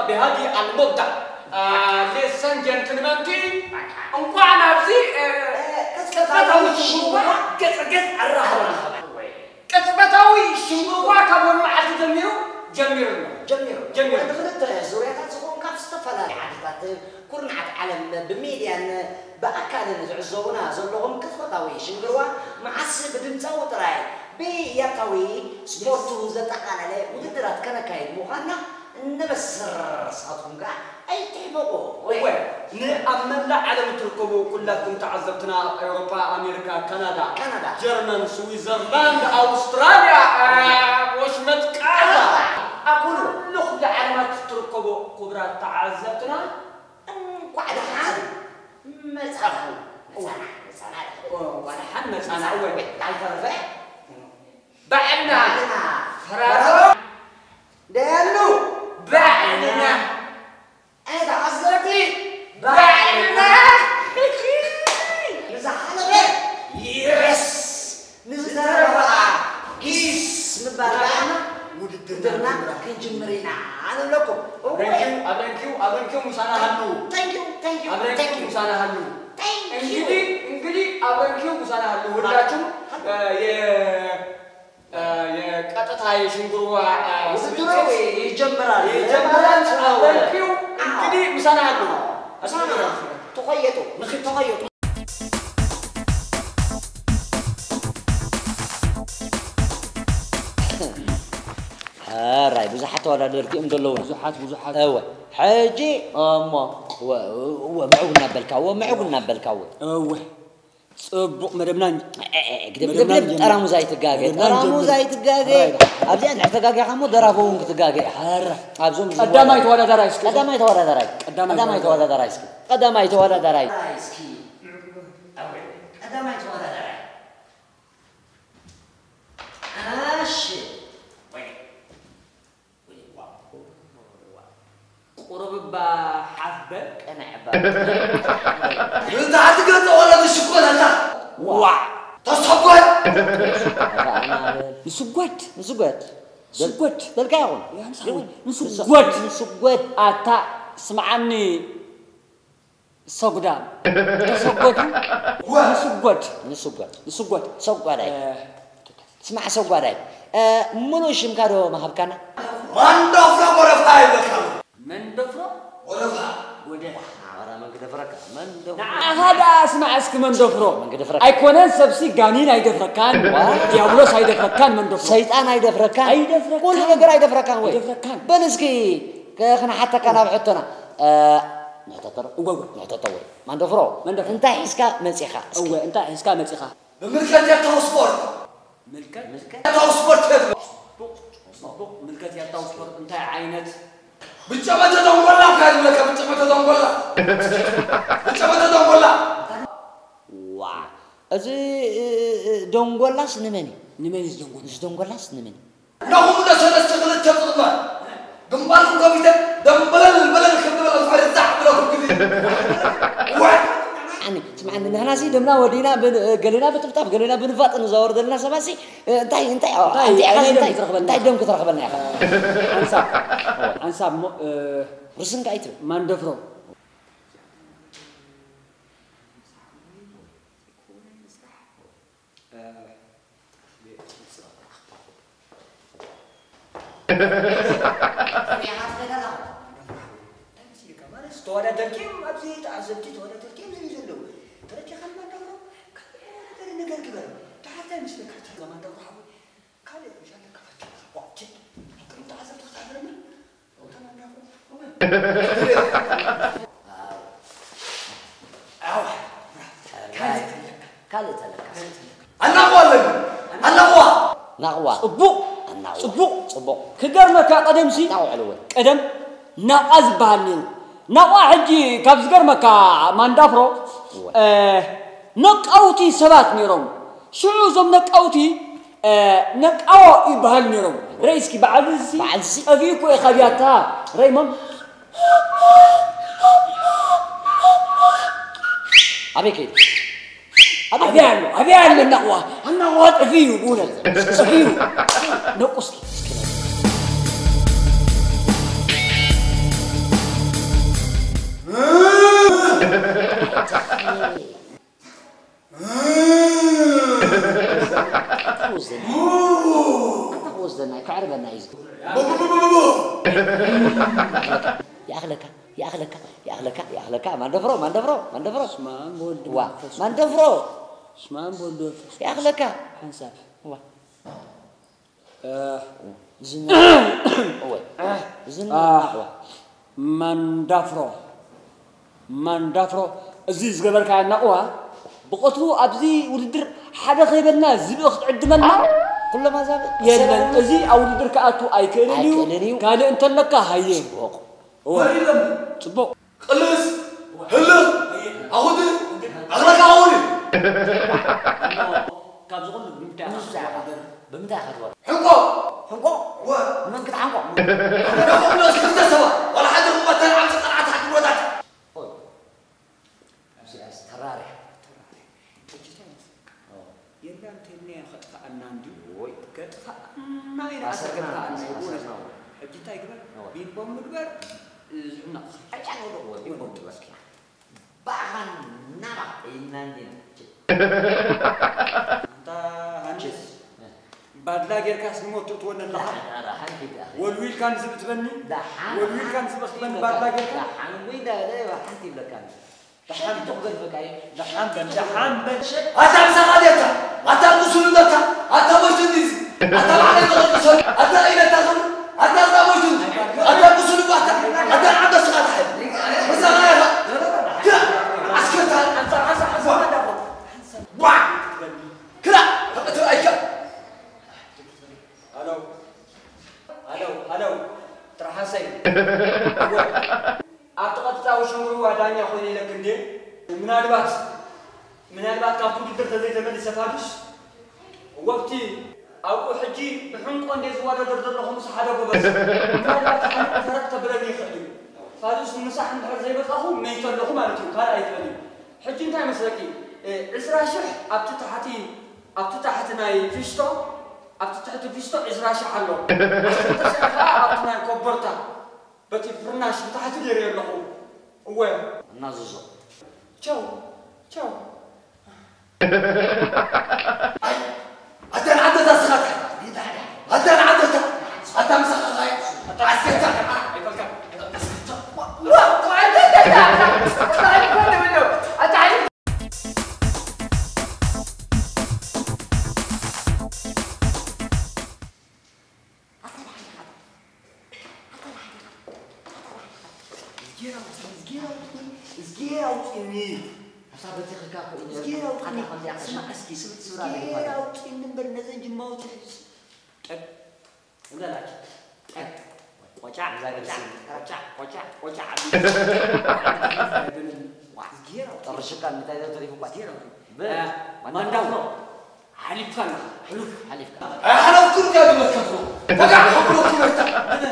ብሃዲ ኣልሞዳ ሌሰን ጀንትልመንቲ እንኳዕ ናብዚ ቅጽበታዊ ሽንጉራ ገጽ ገጽ ኣራኸበና። ቅጽበታዊ ሽንጉራ ካብ ሎሚ መዓልቲ ጀሚሩ ጀሚሩ ኣሎ። ጀሚሩ ጀሚሩ። ንክልተ ዙርያታት ዝኾን ካብ ዝተፈላለዩ ዓድታት ኩርናዓት ዓለም ብሚድያን ብኣካልን ዝዕዘቡና ዘለኹም ቅጽበታዊ ሽንግርዋ መዓስ ብድምፃዊ ጥራይ ብያታዊ ስፖርቱ ዘጠቓለለ ውድድራት ከነካይድ ምዃንና እነበስር። ንስኻትኩም ከኣ ኣይትሕመቑ። እወ፣ ንኣብ መላእ ዓለም እትርከቡ ኩላትኩም ተዓዘብትና ኣብ ኤውሮጳ፣ ኣሜሪካ፣ ካናዳ፣ ካናዳ። ጀርመን፣ ስዊዘርላንድ፣ ኣውስትራልያ፣ እ፣ ወሽመጥ ቃዛ፣ ኣብ ኩሉ ኩሉ ዓለማት እትርከቡ ክቡራት ተዓዘብትና እንኳዕ ደሓን መጻኹም። መጻና፣ መጻና። እንኳዕ ደሓን መጻና። እወ፣ ኣይተረፈ ባዕልና ፈራዶ ደሉ ባዕልና። ኣይ ተዓዘብቲ ባዕልና። ንዝሓለፈ የስ፣ ንዝተረፈ ኪስ ምባል ባዕልና ውድድርና ውድድርና ክንጅምር ኢና ንብለኩም። ኣብ ረንኪው፣ ኣብ ረንኪው፣ ኣብ ረንኪው ምሳና ሃሉ። Thank you, thank you, ኣብ ረንኪው thank you. ምሳና ሃሉ። Thank you. እንግዲህ፣ እንግዲህ ኣብ ረንኪው ምሳና ሃሉ። ሁላችሁም፣ እ፣ የ-፣ እ፣ የቀጥታ የሽንግርዋ፣ እ፣ ውድድሩ ስርጭት ይጀምራል። ይጀምራል። ኣብ ረንኪው እንግዲህ ምሳና ሃሉ። ምሳና ተኸየጡ። ንኺድ ተኸየጡ። ሕራይ ብዙሓት ተወዳደርቲ እዮም ዘለዉ። ብዙሓት፣ ብዙሓት። እወ። ሕጂ እሞ፣ እወ፣ እወ፣ ምዕጉ እናበልካ፣ እወ፣ ምዕጉ እናበልካ፣ እወ። እወ። ጽቡቕ መደብና ን-፣ እ፣ እ፣ እ፣ ግደፍ፣ መደብና ግደፍ፣ ግደፍ፣ ንጀምር። ጠራሙዝ ኣይትጋገ፣ መደብና ጠራሙዝ ንጀምር። ኣይትጋገ። ሕራይ። ኣብዚኣ እንድሕር ተጋጊኻ እሞ ደራፎ እውን ክትጋገ ኢኻ። ሕራይ። ኣብዞም ቀዳማይ ተወዳዳራይ እስኪ። ቀዳማይ ተወዳዳራይ። ቀዳማይ ቀዳማይ ተወዳዳራይ። ተወዳዳራይ እስኪ። ቀዳማይ ተወዳዳራይ እስኪ። ቀዳማይ ተወዳዳራይ። እሺ። ወይኔ። ወይኔ፣ ዋ፣ ዋ። ቁሩብ እባ ሓፍ በል። ቀንዕ እባ። ንታሕቲ ገጸ ወላ ንሽኮር ኣላ። ዋ። ተሰኮር። ንስጎድ። ንስጎድ። ስጎድ። በልካ ይኹን። ያ፣ ንስጎድ። ንስጎድ። ንስጎድ። ኣታ ስምዓኒ። ሰጉዳም። ተሰጎዱ? ዋ! ንስጎድ። ንስጎድ። ንስጎድ። ሰጓዳይ። እ፣ ስማዕ ሰጓዳይ። እ፣ ምሉእ ሽምካ ዶ ምሃብካና? ማንደፍሮ ጎረፋ ይበልካ። መንደፍሮ? ጎረፋ። ጎደፋ። ኣረ መን ክደፍረካ? መንደፍሮ። ንዓኻ ደኣ ስማዕ እስኪ መንደፍሮ። መን ክደፍረካ? ኣይኮነን ሰብሲ ጋኒን ኣይደፍረካን። ዋ! ዲያብሎስ ኣይደፍረካን መንደፍሮ። ሰይጣን ኣይደፍረካን። ኣይደፍረካን። ኩሉ ነገር ኣይደፍረካን ወይ? ኣይደፍረካን። በል እስኪ ከ-፣ ክንሓተካ ናብ ሕቶና። እ፣ ንሕተተሮ? እወ፣ እወ። ንሕተተዎ። ማንደፍሮ፣ ማንደፍሮ። እንታይ ሒዝካ መጺኻ እስኪ? እወ፣ እንታይ ሒዝካ መጺኻ? ብምልከት ኤርትራዊ ስፖርት። ምልከት? ምልከት? ኤርትራዊ ስፖርት እየ ዝብል። ጽቡቕ፣ ጽቡቕ። ምልከት ኤርትራዊ ስፖርት እንታይ ዓይነት? ብጨመተ ደንጎላ እኳ እየ ዝብለካ፣ ብጨመተ ደንጎላ። ብጨመተ ደንጎላ። ዋ፣ እዚ፣ እ፣ እ፣ ደንጎላስ ንመን እዩ? ንመን እዩ እዚ ደንጎላ? እዚ ደንጎላስ ንመን እዩ? ነኹም ዶ ሰለስተ ክልተ ጥቕመ ግንባርኩም ከፊተ ደምበለል በለል ከም ዝበለ ዝፈሪ ዛዕ ብለኩም ግዲ። ዋዕ! ስምዓኒ፣ ስምዓኒ፣ ንሕናሲ ደምና ወዲና ብን-፣ ገሌና ብጥፍጣፍ፣ ገሌና ብንፋጥ ንዛወር ዘለና ሰባሲ፣ እ፣ እንታይ፣ እንታይ፣ ኦ፣ እንታይ፣ ኣንቲዕካ እንታይ ደም እንታይ፣ ክትረኽበልና እንታይ ኢኻ? ደም ክትረኽበልና ኢኻ? ሓንሳብ፣ ሓንሳብ እሞ፣ እ፣ ርስንካ ኣይትብል። ማንደፍሮ። ተወዳደርኪ ኣብዚ ተዓዘብቲ ተወዳደርኪ ኣብዚ እዩ ዘለዉ። ተረዲኻን ማንዳፍሮ ካልእ ነገር ግበር። ደሓር እንታይ መስለካ? ማንዳፍሮ ሓወይ ካልእ ሻለካ። ዋ፣ ችድ፣ ኣብ ቅድሚ ተዓዘብቲ ክትሓፍረኒ? ካልእ ተለካ። ኣናቕዋ ኣለኒ። ኣናቕዋ። ናቕዋ። ጽቡቕ። ኣናቕዋ። ጽቡቕ። ጽቡቕ። ክገርመካ ቀደምሲ፣ ናቕዋ ኣልወ። ቀደም ናቕዋ ዝበሃል ነይሩ። ናቕዋ ሕጂ ካብ ዝገርመካ ማንዳፍሮ፣ እወ። እ፣ ነቃውቲ ሰባት ነይሮም። ሽዑ እዞም ነቃውቲ፣ እ፣ ነቃዎ ይበሃሉ ነይሮም። ርኣይ እስኪ በዓል እዚ በዓል እዚ? ጠፊኡ እኮ እዩ ካብ ያታ። ርኣይሞም። ኣበይ ከይዱ? ኣበይ ኣበይ ኣሎ? ኣበይ ኣሎ? እናቕዋ፣ እናቕዋ ጠፊኡ እዩ ብእውነት። ጠፊኡ። ነቁ እስኪ። ይኣኽለካ፣ ይኣኽለካ፣ ይኣኽለካ፣ ይኣኽለካ። ማንደፍሮ፣ ማንደፍሮ፣ ማንደፍሮ። ስማ ወልድ ዋ፣ መንፈስ ማንደፍሮ። ስማ ወልድ መንፈስ ይኣኽለካ። ሓንሳብ። ዋ። እ፣ ዝና-፣ እወ። ዝና-፣ አ፣ ዋ። ማንዳፍሮ። ማንዳፍሮ፣ እዚ ዝገበርካዮ ናቕዋ፣ ብቐትሩ ኣብዚ ውድድር ሓደ ከይበልና ዝብኢ ክትዕድመልና? ኩሎም ኣዛብእ የለን፣ እዚ ኣብ ውድድር ክኣቱ ኣይክእልን እዩ። ኣይክእልን እዩ። ካልእ እንተለካ ሃየ። ጽቡቕ። እወ። ወሪዶም። ጽቡቕ። ቅልስ፣ ህልኽ፣ ኣኹት፣ ኣኽለካ ኣኹት። ካብ ዝኾነ ብምንታይ ኢኻ ክትወዳደር? ብምንታይ ኢኻ ክትወዳደር? ሕንቆ። ሕንቆ? እወ። ንመን ክትሓንቆ? ሕንቆ ክብሎ ክልተ ሰባት፣ ዋላ ሓደ እኮ እተን ዓምሲ ጸንዓት ሓድሮታት። ኦይ። እዚኣስ ተራሪሓ። ተራሪሓ። ሕጂ እንታይ ይመስለካ? ኦ። የላ እንተልናዮ ከጥፍኣና እንድዩ። ኦይ። ከጥፍኣና ኢና ኣሰርና፣ ከጥፍኣና እዩ። ኣሰርና። ሕጂ እንታይ ግበር? ኦ። ቢንቦም ንግበር፣ ዝሕነቕ። ኣጫን ወደ ኦ፣ ቢንቦም ንግበር። ባኻን ናባኽ ኢልና እንዲና። ኣንታ ሃንስ፣ ችስ። ባድላ ጌርካስ ንሞት ትእትወኒ ኣለኻ? ዳሓን፣ ኧረ፣ ሓንቲ ዳሓን። ወልዊልካ ንዝብኢ ትበኒ? ዳሓን፣ ወልዊልካ ንዝብኢ ትበኒ ባድላ ጌርካ? ዳሓን ወይ ዳ-፣ ዳ-፣ ሓንቲ ይብለካ። ዳሓን ትኽገል በቃ እዩ። ዳሓን በል፣ ዳሓን በል። ኣታ ምሳኻ ዴታ፣ ኣታ ቁስሉ ዴታ፣ ኣታ ወሽንዲዚ፣ ኣታ ባዕለ ተቐድሶ፣ ኣታ ኢለ ታኸም፣ ኣታ ዛ ወሽንዲ፣ ኣታ ቁስሉ ባታ፣ ኣታ ዓንደ ስኻ ታሕል። ምሳኻ ኢኻ። ትራ፣ ዓስከርታ፣ ዋ! ክላ፣ ተቐትል ኣይካ። ሃሎ፣ ሃሎ፣ ሃሎ፣ ጥርሓሰይ። እወ፣ ኣብቲ ቀጥታዊ ሽምርዋ ዳኛ ኮይነ ኢለክ እንዴ? ምናልባት፣ ምናልባት ካብቲ ውድድር ተዘይተመሊሰ ፋዱስ፣ ወቅቲ ኣብኡ ሕጂ ብሕንቆ እንዴ ዝወዳደር ዘለኹ ምስ ሓደ ጎበዝ፣ ምናልባት ሓደ ፈረቅ ተብለኒ ይኽእል እዩ። ፋዱስ ንምሳሕ እንድሕር ዘይበቃኹ መይተ ኣለኹ ማለት እዩ፣ ካልእ ኣይትበል እዩ። ሕጂ እንታይ መስለኪ? እ፣ ዕስራ ሽሕ ኣብቲ ታሕቲ፣ ኣብቲ ታሕቲ ናይ ፊስቶ፣ ኣብቲ ትሕቲ ፊስቶ ዕስራ ሽሕ ኣሎ። ዓሰርተ ሽሕ ከኣ ኣብቲ ናይ ኮቦርታ፣ በቲ ፍርናሽ ብታሕቲ ገይረ ኣለኹ። እወ። እናዘዞ። ቸው፣ ቸው። ኣይ፣ ኣታ ንዓደታ ስኻ ታይ? ኣታ ንዓደታ፣ ኣታ ምሳኻ ታይ? ኣታ ኣስከታ። ኣይበልካ። እዝጌር ኣውፅእኒ። ኣታ በቲኽካ እኮ እዩ። እዝጌር ኣውፅእኒ። ኣታ ከምዚኣ ስማዕ እስኪ፣ ስብር፣ ስብር ኣለ እዝጌር ይባላል። ኣውፅእኒ እምበር ነዘን ጅማውቲ ሕዝስ። ጠብ፣ እንዳላችሁ። ጠብ። ቆጫ፣ እዛ ቆጫ፣ ገርሲ። ቆጫ፣ ቆጫ፣ ቆጫ፣ ዓቢ። እዝጌር ኣውፅእኒ። ጥርሽካ እንታይ ዘው ተሪፉ እኳ። እዝጌር ኣውፅእኒ። በል። እ፣ ማንዳፍሮ። ማንዳፍሮ። ሓሊፍካ ኣለኻ። ሕሉፍ። ሓሊፍካ። ኣይሓለፍኩን እያ ዝመልከትዎ። በቃ፣ ሕክሮ ትምህርታ።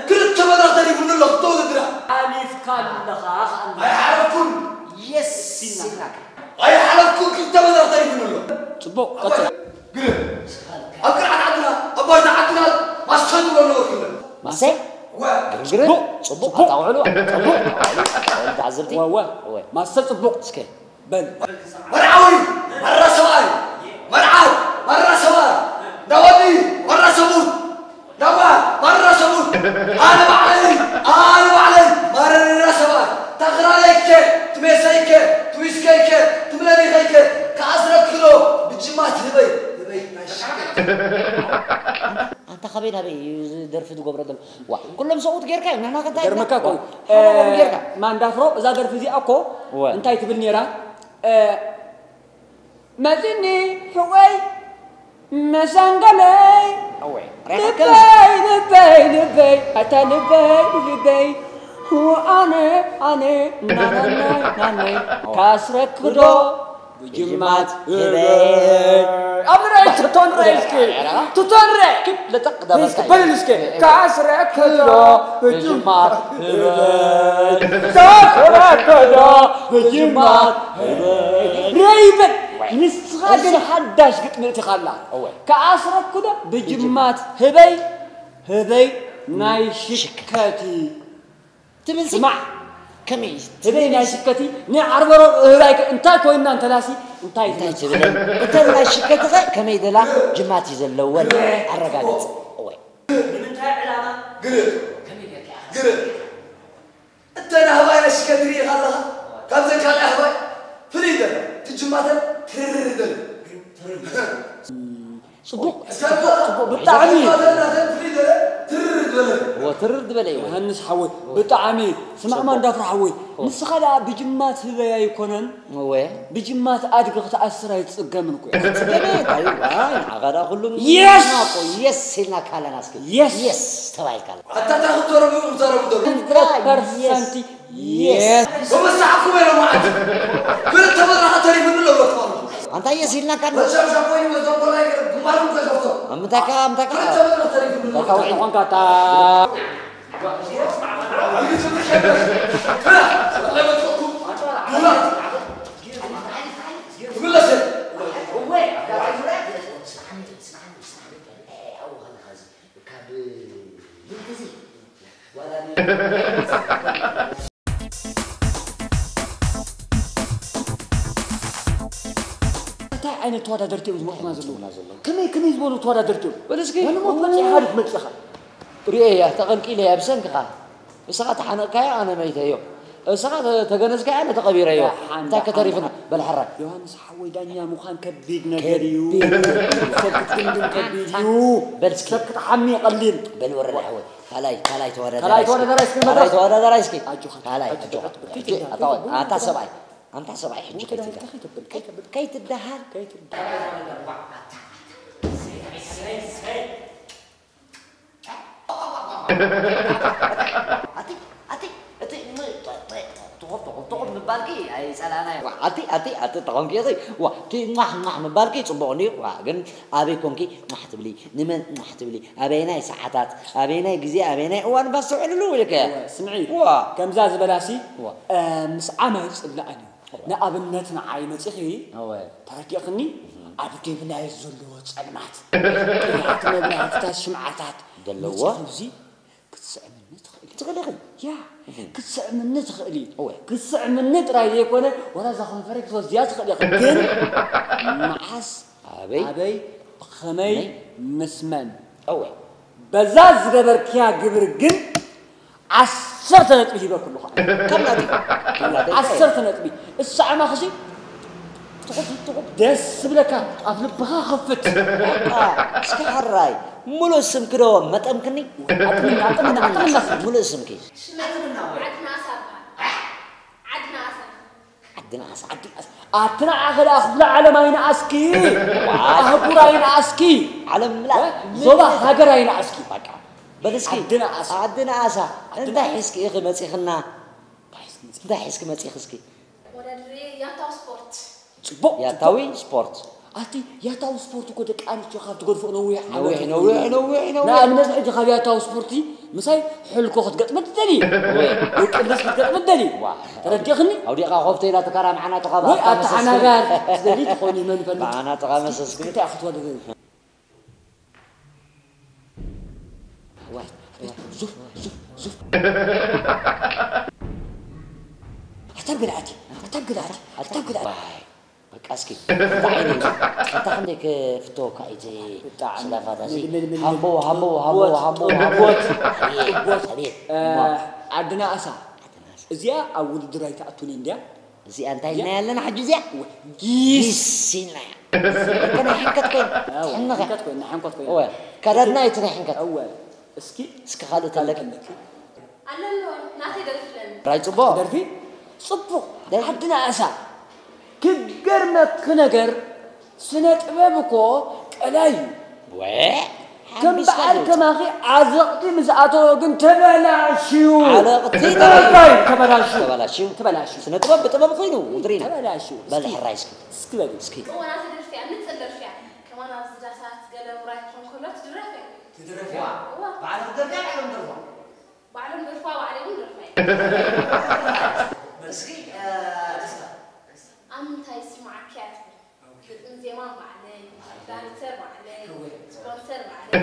ክልተ መድረኽ ተሪፉኒ ኣሎ፣ ክልተ ውድድራት። ሓሊፍካ ኣለኻ፣ ከኣ። ኣይሓለፍኩን። የስ፣ ኢልናካ። ኣይሓለፍኩን፣ ክልተ መድረኽ ተሪፉኒ ኣሎ። ጽቡቕ፣ ቀጽል። ግርም። ኣብ ቅርዓት ዓድና፣ ኣብ ባይታ ዓድና፣ ማስተር ዝብሎ ነበርኩ። ማሰ? ወ። ግርም፣ ግርም። ጽቡቕ፣ ጽቡቕ። ኣጣውዕሉ፣ ጽቡቕ። ኣጣውዕሉ፣ ተዓዘብቲ። ወ፣ ወ። ወ። ማሰ ጽቡቕ። እስከ። በል። መርዓዊ፣ ማራ ሰብኣይ፣ መርዓት፣ ማራ ሰብኣይ፣ ዳወዲ፣ ማራ ሰቡት፣ ዳዋ፣ ማራ ሰቡት፣ ኣነ ባዕለይ፣ ኣነ ባዕለይ፣ ማራ ሰብኣይ፣ ታኽራለይከ፣ ትሜሰይከ፣ ትዊስከይከ፣ ትምለሊኸይከ፣ ከኣስረክሎ፣ ብጅማት ህበይ፣ ህበይ፣ ናሽከ። ኣንታ ካበይ ናበይ እዩ እዚ ደርፊ ዝገብሮ ዘሎ? ዋ፣ ኩሎም ሰብኡት ጌርካ እዮም፣ ንሕና ከ እንታይ ገርመካ ኢልና? እኮ፣ ዋ፣ እ፣ ሓራኦም ጌርካ። ማንዳፍሮ፣ እዛ ደርፊ እዚኣ እኮ እወ። እንታይ ትብል ነይራ? እ፣ መጺኒ ሕወይ መሰንገለይ። እወ። ልበይ፣ ልበይ፣ ልበይ፣ ኣታ ልበይ፣ ልበይ። ኣነ፣ ኣነ፣ ናናናይ፣ ናናይ። እወ። ካስረክዶ። ብጅማት ህበይ። ኣብ ርአይ ትቶን ርአይ እስኪ። ትቶን ርአይ። ክብ ልጥቕ እስኪ ገበርካ። በል እስኪ። ካስረክዶ ብጅማት ህበይ። ካስረክዶ ብጅማት ህበይ። ርአይ በል። ንስኻ እዚ ግን ሓዳሽ ግጥሚ እቲኻ ኣላ። እወ። ካስረክዶ ብጅማት ህበይ። ህበይ ናይ ሽከቲ። ትብል ሲ? ስማዕ። ከመይ እዩ? ህበይ ናይ ሽከቲ ንዓርበሮ እህባይ ከ እንታይ ኮይንና እንተላሲ እንታይ እንታይ ትብል? ትብል? እተን ናይ ሽከቲ ከ ከመይ ደላ ጅማት እዩ ዘለወን? ኣረጋግጽ። እወ። ንምንታይ ግርህ ግርህ እተን ኣህባይ ነሽከ ትርኢ ኣለኻ? ካብዘን ካልእ ኣህባይ ፍልይ ዝበለ ትጅማተን ትርር ዝበለ ጽቡቕ እስካልካ ጽቡቕ ብጣዕሚ ትጅማተን ናተን ፍልይ ዝበለ ትርር ዝበለ እዎ ትርር ዝበለ እዩ። ዮሃንስ ሓወይ ብጣዕሚ ስማዕማ እንዳፍራ ሓወይ ንስኻ ደኣ ብጅማት ህበይ ኣይኮነን እወ ብጅማት ኣድጊ ክትኣስር ኣይትጽገምን እኮ ኢኻ። ጽገመ እንታይ ዋይ ንዓኻ ደኣ ኩሉ የስ የስ ኢልና ካለና እስኪ የስ የስ ተባሂልካ ኣለኻ። ኣታ እታ ክትዘረቡ ክትዘረቡ ዘለኹም ፐርሰንቲ የስ ተበሳዕኩም ኢሎም መዓት ክልተ መድረኻ ተሪፉኒ ለብለኩም ኣለኹ ኣንታ የስ ኢልናካ ኣሎ። መጨረሻ ኮይኑ ነዞም ቆልዓ ግንባርኩም ከሸፍቶ ኣብ ምንታይ ከ ኣብ ምንታይ ከ ክልተ መድረኽ ተሪፉኒ ለብለኩም ተካውቲ ኾንካ እታ እንታይ ዓይነት ተወዳደርቲ እዮም ዝመፁና ዘለዉ? ከመይ ከመይ ዝበሉ ተወዳደርቲ እዮም? በል እስኪ። ዋላ ሞት መፂኻ ሓሪፍ መፂኻ። ርእየያ፣ ተቐልቂለያ ብሰንክኻ። ንስኻ ተሓነቕካዮ፣ ኣነ መይተዮ። ንስኻ ተ- ተገነዝካዮ፣ ኣነ ተቐቢረዮ። ደሓን፣ እንታይ ደሓን፣ ከተሪፍና? ደሓን። በል ሕራይ። ዮሃንስ ሓወይ፣ ዳኛ ምዃን ከቢድ ነገር እዩ። ከቢድ፣ ከቢድ። ሰብ ክትግምግም ከቢድ እዩ። በል እስኪ። ሰብ ክትሓሚ ቀሊል። በል ወረዳ ሓወይ። ካልኣይ፣ ካልኣይ ተወዳዳራይ ካልኣይ እስኪ። ተወዳዳራይ እስኪ ካልኣይ መድረኽ። ተወዳዳራይ እስኪ። ኣጆኻ፣ ካልኣይ፣ ኣጆኻ፣ ኣጆኻ። ኣጆኻ። ሕጂ፣ ኣታ፣ ኣታ ሰብኣይ፣ ኣንታ ሰብኣይ፣ ሕጂ ከይትዳ-፣ ከይትዳ-፣ ከይትብል፣ ከይትብል፣ ከይትደሃል። ከይትብል። ኣቲ፣ ኣቲ፣ እቲ ም-፣ ጥ-፣ ጥ-፣ ጥቑብ፣ ጥቑብ፣ ጥቑብ ምባልኪ ኣይጸላእናዮ። ዋ፣ ኣቲ፣ ኣቲ፣ ኣቲ፣ ተኾንኪ ኢኺ። ዋ፣ እቲ ሟሕ፣ ሟሕ ምባልኪ ጽቡቕ እንድዩ። ዋ፣ ግን ኣበይ ኮንኪ ሟሕ ትብሊ? ንመን ሟሕ ትብሊ? ኣበየናይ ሰዓታት? ኣበየናይ ግዜ? ኣበየናይ እዋን እባ ኣስተውዕልሉ ኢልከ? እወ፣ ስምዒ፣ ዋ። ከምዛ ዝበላሲ፣ ዋ። እ፣ ምስ ዓማይ ጽላእን እዩ። ንኣብነት ንዓይ መጺኺ፣ እወ። ተረዲእኽኒ? ኣብ ዴብላየት ዘለዎ ጸልማት፣ ቅያት መብራህትታት፣ ሽምዓታት ዘለዎ? መጺኺ ኣብዚ ክትስዕምኒ ትኽእሊ። ትኽእሊ ኢኺ። ያ፣ ክትስዕምኒ ትኽእሊ። እወ። ክትስዕምኒ ጥራይ ዘይኮነ፣ ወላ እዛ ከንፈረይ ክትወስድያ ትኽእሊ ኢኺ። ግን መዓስ፣ ኣበይ? ኣበይ፣ ብኸመይ፣ መን? ምስ መን? እወ። በዛ ዝገበርክያ ግብሪ ግን ዓሰርተ ነጥቢ ሂበኩ ኣለኹ። ካብ ናተይ? ካብ ናተይ እንታይ? ዓሰርተ ነጥቢ። እሳ ዕማኽሲ ትኹፍ ትኹፍ ደስ ዝብለካ ኣብ ልብኻ ክኸፍት። በቃ፣ እስኪ ሕራይ፣ ሙሉእ ስምኪ ዶ መጠንክኒ? ኣጥምና፣ ኣጥምና፣ ኣጥምና። ሙሉእ ስምኪ። ሽመት ዓድና ኣሳ በሃል። ዓድና ኣሳ። ዓዲ ኣሳ። ዓዲ ኣሳ። ኣቲ ንዓኺ ደኣ ክፍለ ዓለም ኣይንኣስኪ። ኣህጉር ኣይንኣስኪ። ዓለም ምላ-፣ እ? ዞባ ሃገር ኣይንኣስኪ። በቃ። በል እስኪ። ዓዲ ንኣሳ። ዓዲ ንኣሳ። ዓዲ እንታይ ንኣሳ። ሒዝኪ ኢኺ መጺኽና? እንታይ ሒዝኪ መጺኺ? እንታይ ሒዝኪ መጺኺ እስኪ? ተወዳድሬ ያታው ስፖርት። ጽቡቕ፣ ያታዊ ጽቡቕ። ስፖርት። ኣቲ ያታዊ ስፖርት እኮ ደቂ ኣንስትዮ ካብ ትገድፍኦ ነዊሕ ነዊሕ፣ ዓመት ነዊሕ፣ እዩ። ነዊሕ፣ ነዊሕ። ንኣብነት ሕጂ ካብ ያታዊ ስፖርቲ ምሳይ ሕልኮ ክትገጥሚ ትደሊ። ወይ። ወይ ቅልስ ክትገጥሚ ትደሊ። ዋ። ተረዲእኽኒ? ኣውዲቓ ኮፍተ ኢላ ተካራ መዓና ጥቓ ወይ ብኣፍካ መሰስ ኣተሓናጋር ትደሊ ትኾኒ መን ይፈልጥ? መዓና ጥቓ መሰስ ትብል። እንታይ ክትወዳደሪ? ዋይ፣ ዋይ፣ ዙር፣ ዙር፣ ዙር። ኣታ ብግድኣቲ፣ ኣታ ብግድኣቲ፣ ኣታ ብግድኣቲ። ዋይ፣ በቃ እስኪ፣ ኣታ ዓይነይ፣ ኣታ ክንደይ ክፍተወካ እዩ እቲ ብጣዕሚ። ስላፋታ እዚ። ንግመል፣ ንግመል። ሃምቦ፣ ሃምቦ፣ ሃምቦ፣ ጥቦት፣ ሃምቦ፣ ጥቦት፣ ሃምቦ። ጥቦት። ኣቤት፣ ኣቤት። እ፣ እማ። ዓድና ኣሳ። ዓድና ኣሳ። እዚኣ ኣብ ውድድር ኣይትኣቱን እንድያ። እዚኣ እንታይ ኢልናያ ኣለና ሕጂ እዚኣ? ጊስ። ጊስ ኢልናያ። እኮ ናይ ሕንከት ኮይኑ። እወ፣ ትሕንኸ። ሕንከት ኮይኑ፣ ናይ ሕንከት ኮይኑ። እወ፣ ከዳድና እዩ እቲ ናይ ሕንከት። እወ፣ እስኪ እስኪ ካልእ ተለኪ። ኣለኪ። ኣለሎ፣ ናተይ ደርፍለኒ። ራይ ጽቡቕ። ደርፊ? ጽቡቕ። ደርፊ። ዓድና ኣሳ። ክገርመኪ ነገር፣ ስነ ጥበብ እኮ ቀላይ እዩ። ወ? ከም ሓምቢስካ በዓል ዝወጽእ። ከማኺ ዓዘቕቲ ምስ ኣተወ ግን ተበላሽዩ። ዓለቕቲ ተበላሽዩ፣ ተበላሽዩ። ተበላሽዩ። ተበላሽዩ። ስነ ጥበብ ብጥበብ ኮይኑ፣ ውድሪና። ተበላሽዩ። በል እስኪ፣ ሕራይ እስኪ። እስኪ በል። እስኪ። እወ፣ ናተይ ደርፊ እያ፣ ንጽል ደርፊ እያ። ከማን ኣብዚ ዳሳት ገለ ውራይ ክኾን ከሎ ትድረፍ እያ። ትድረፍ እያ? እዋ። ባዕላ ትደርፍ እያ፣ ባዕሎም ደርፋ? ባዕሎም ደርፋ፣ ባዕለይ እውን ደርፋ እየ። በል እስኪ፣ እ፣ ደስታ። ኣብ ምንታይ ይስማዓካ እያ ትብል? ግጥሚ ዜማ ባዕለይ፣ ዳይሬክተር ባዕለይ፣ ስፖንሰር ባዕለይ፣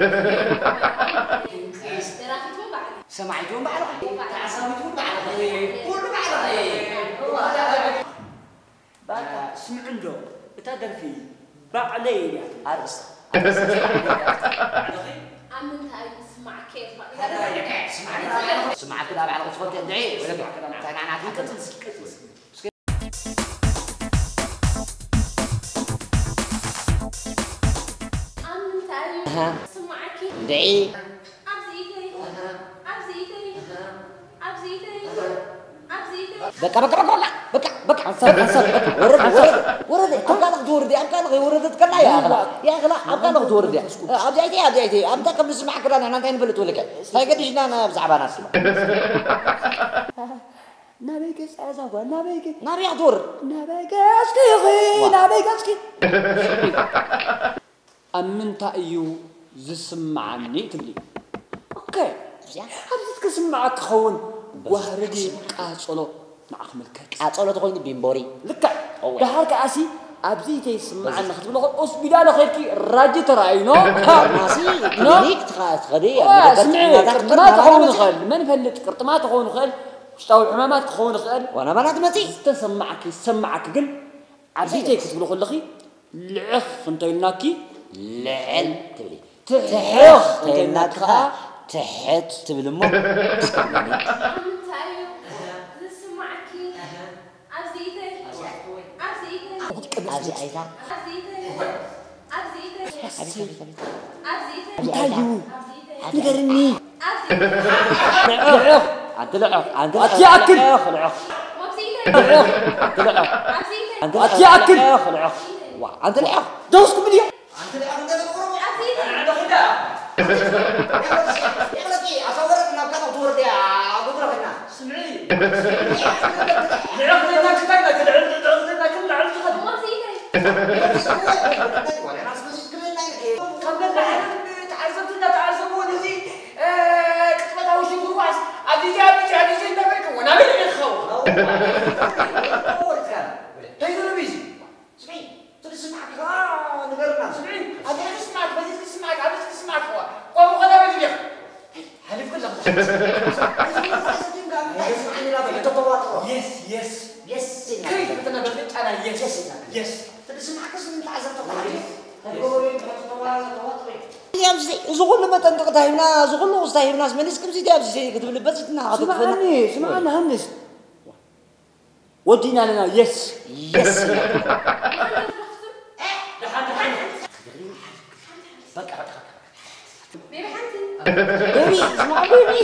ደራፊት እውን ባዕለይ። ሰማዒት እውን ባዕልኻ፣ ተዓዛቢት እውን ባዕልኻ፣ ኩሉ ባዕልኻ። በቃ ስምዑ እንዶ፣ እታ ደርፊ ባዕለይ እያ ትብል። ኣርእስታ፣ ኣርእስታ ባዕልኺ። ኣብ ምንታይ ይስማዓካ እያ ትብል? ስምዓት ክዳ ባዕልኻ ትፈልጥ እንድዒ፣ ወለዶ። እንታይ ናናት ይቀጽል። ኣብ ምንታይ እዩ ኣሃ። ዝስምዓኪ? እንድዒ። ኣብዚ ኢደይ፣ ኣብዚ ኢደይ፣ ኣብዚ ኢደይ፣ ኣብዚ ኢደይ። በቃ፣ በቃ፣ በቃ፣ በቃ፣ በቃ፣ በቃ። ሓንሳብ፣ ሓንሳብ፣ በቃ። ወረድ፣ ሓንሳብ። ወረድ፣ ወረድ። ኣብ ካልእ ክትወርድ እያ፣ ኣብ ካልእ ከይወረደት ከላ እያ፣ ኣኽላ። እያ፣ ኣኽላ፣ ኣብ ካልእ ክትወርድ እያ። ኣብዚ ኣይተይ፣ ኣብዚ ኣይተይ። ኣብ እንታይ ከም ዝስምዓካ ዳና፣ ንሕና እንታይ ንፈልጥ ወለከ? እንታይ ገዲሽና ና ብዛዕባና ስማ? ናበይ ገጽ እዛ ጓል? ናበይ ገ-? ናበይ ክትወርድ? ናበይ ገጽኪ ኢኺ? ዋ። ናበይ ገጽኪ? ኣብ ምንታይ እዩ ዝስምዓኒ ትብሊ? ኦኬ። እዚኣ ኣብዚ ክትስምዓኪ ክኸውን ጓህርዲ ቃጸሎ ንዓኺ ምልከት። ቃጸሎ ተኾይኑ ቢምቦሪ። ልክዕ። እወ። ደሓር ከኣሲ ኣብዚ ተይስምዓኒ ክትብሎ ኾ-፣ ሆስፒታል ኸድኪ ራጂ ተራእዩ፣ ኖ? ፋርማሲ፣ ኖ? ክሊኒክ ትኻ-፣ ትኸዲ፣ ዋ፣ ኣብ መደበር ስምዒ፣ ጥዕናታት ቅርጥማት ትኸዲ ክኸውን ማለት እዩ። ይኽእል፣ መን ይፈልጥ? ቅርጥማት ክኸውን ይኽእል፣ ውሽጣዊ ሕማማት ክኸውን ይኽእል። ዋና ባና ትመጺ። ዝተሰማዓኪ፣ ዝሰማዓኪ ግን ኣብዚ እንታይ ተይ ይበል? ክትብሎ ከለኺ ልዕኽ እንተኢልናኪ ልዕል ትብሊ። ትሕኽ እንተኢልናኪ ከዓ ትሕት ትብል እሞ። ኣብ ምንታይ እዩ ዝስማዓኪ? ኣብዚ ኢደይ፣ ኣብዚ ኢደይ፣ ኣብዚ ኣይታ። ኣብዚ ኢደይ፣ ኣብዚ ኢደይ፣ ኣቤት፣ ኣቤት፣ ኣቤት። ኣብዚ ኢደይ፣ እንታይ እዩ? ኣብዚ ኢደይ፣ ንገርኒ። ኣብዚ ኢደይ፣ ኣንቲ ልዑኽ፣ ኣንቲ ልዑኽ፣ ኣንቲ ኣቲ ልዑኽ፣ ኣክል። ልዑኽ፣ ልዑኽ። ኣብዚ ኢደይ፣ ልዑኽ፣ ኣንቲ ልዑኽ። ኣብዚ ኢደይ፣ ኣንቲ ኣቲ ኣክል። ልዑኽ፣ ልዑኽ። ዋ፣ ኣንቲ ልዑኽ። ደውስኩም ድያ? ኣንቲ ልዑኽ እንተ ትገብሩ፣ ኣብዚ ኢደይ። ኣነ ንኽዳ። ይቕለቂ፣ ኣታ ወረድ ናብ ካልእ ክትወርድ እያ፣ ጉድረኽና። ስምዒ። ልዑኽ ነና ክታይ ናት፣ ልዕል፣ ልዕል ነና ክል፣ ልዕል ትኸድ። ኣብዚ ኢደይ። ወለና ስምዒ ክብልና ኢልኪ። ከም በላዕን ተዓዘብቲ እንዳተዓዘብዎ ነዚ፣ እ፣ ቅጽበታዊ ሽግርዋስ፣ ኣብዚ፣ ኣብዚ፣ ኣብዚ እንዳበልክዎ፣ ናበይ ኢኺ ክኸውን? እንታይ ትብሉ ብዚ? ስምዒ፣ እቲ ዝስምዓኪ ከኣ ንገርና። ስምዒ፣ ኣብዚ ዝስምዓኪ፣ በዚ ዝስምዓኪ፣ ኣብዚ ዝስምዓኪ ከኣ፣ ከምኡ ከኣ በዚ ዲኻ? ሓሊፍክላ። የስ፣ የስ። የስ ኢልና። ከይትብልና በፍንጫና፣ የስ፣ የስ ኢልና። የስ። እቲ ዝስምዓኪ ስም ተዓዘብቲ ከኣ፣ የስ። ኣብዚ እዚ ኩሉ መጠንቀቕታ ሂብና፣ እዚ ኩሉ ቁስታ ሂብናስ መሊስክምሲ ኣብዚ ክትብል በዚ ትናኻትክፈና። ስምዓኒ፣ ስምዓኒ ሃንስ። ወዲና ኣለና፣ የስ። የስ። በቃ፣ በቃ፣ በቃ። ቤቢ ሓንቲ። ቤቢ፣ ስማዕ፣ ቤቢ።